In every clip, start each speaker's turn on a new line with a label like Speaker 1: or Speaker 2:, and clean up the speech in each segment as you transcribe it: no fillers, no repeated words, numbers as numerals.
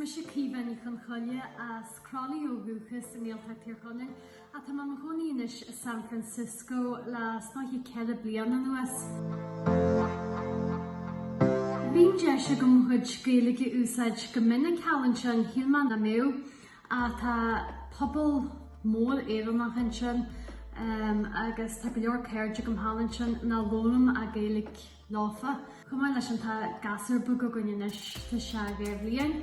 Speaker 1: mise Caoimhe Ní Chonchoille as Croithlí ó dhúchas i nGaeltacht Thír Chonaill ach tá mé i mo chónaí anois i San Francisco le is dóiche 4 bliana anuas. Bíonn deis agam mo chuid Gaeilge a úsáid go minic thall ansin, shíl mé nach mbeadh ach tá pobal mór Éireannach ansin agus tá go leor cairde agam thall ansin nach labhraím ach Gaeilge leofa. Chomh maith leis sin tá gasúr beag againn anois, tá sé 2 bhliain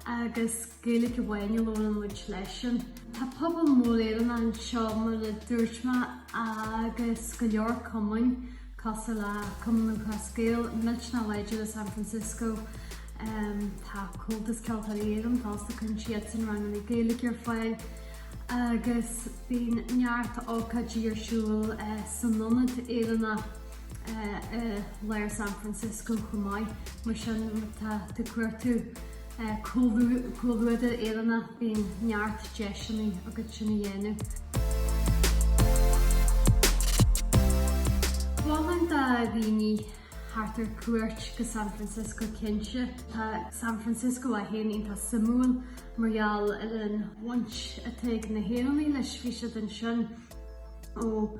Speaker 1: agus Gaeilge amháin a labhrann muid leisean. Tá pobal mór Éireannach anseo mar a dúirt mé agus go leor cumainn cosúil le Cumann Lúthchleas Gael millteanach láidir i San Francisco, tá Comhaltas Ceoltóirí Éireann fosta, cuireann siadsan ranganna Gaeilge ar fáil agus bíonn neart ócáidí ar siúl san Ionad Éireannach. i lár San Francisco chomh maith, mar sin má tá tú ag cuartú comhluadar Éireannach bíonn neart deiseanna agat sin a dhéanamh. Mholfainn do dhaoine theacht ar cuairt go San Francisco cinnte. Tá San Francisco é féin iontach suimiúil mar gheall ar an bhaint atá ag na hÉireannaigh leis, bhí siad ansin ó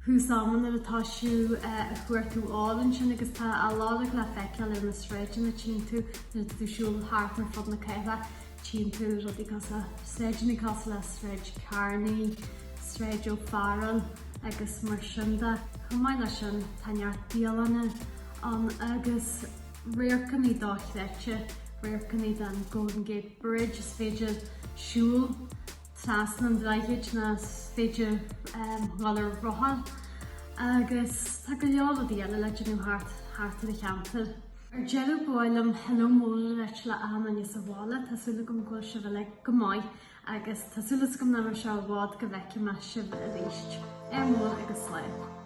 Speaker 1: thús ama nuair a tosaíodh ag cuartú óir ansin agus tá a lorg le feiceáil ar na sráideanna, tchíonn tú nuair atá tú ag siúl thart ar fud na cathrach, tchíonn tú rudaí cosúil, sráideanna cosúil le Sráid Kearney, Sráid O'Farrell agus mar sin de. Chomh maith leis sin tá neart bialanna ann agus radharcanna dochreidte, radharcanna den Golden Gate Bridge, is féidir siúl trasna an droichid nó is féidir dhul ar rothar agus tá go leor rudaí eile le déanamh thart thart ar an cheantar. Ar deireadh ba mhaith liom hello mór a ráit le achan duine sa bhaile, tá súil agam go bhfuil sibh uilig go maith agus tá súil agam nach mbeidh sé i bhfad go bhfeicfidh mé sibh arís. Ádh mór agus slán.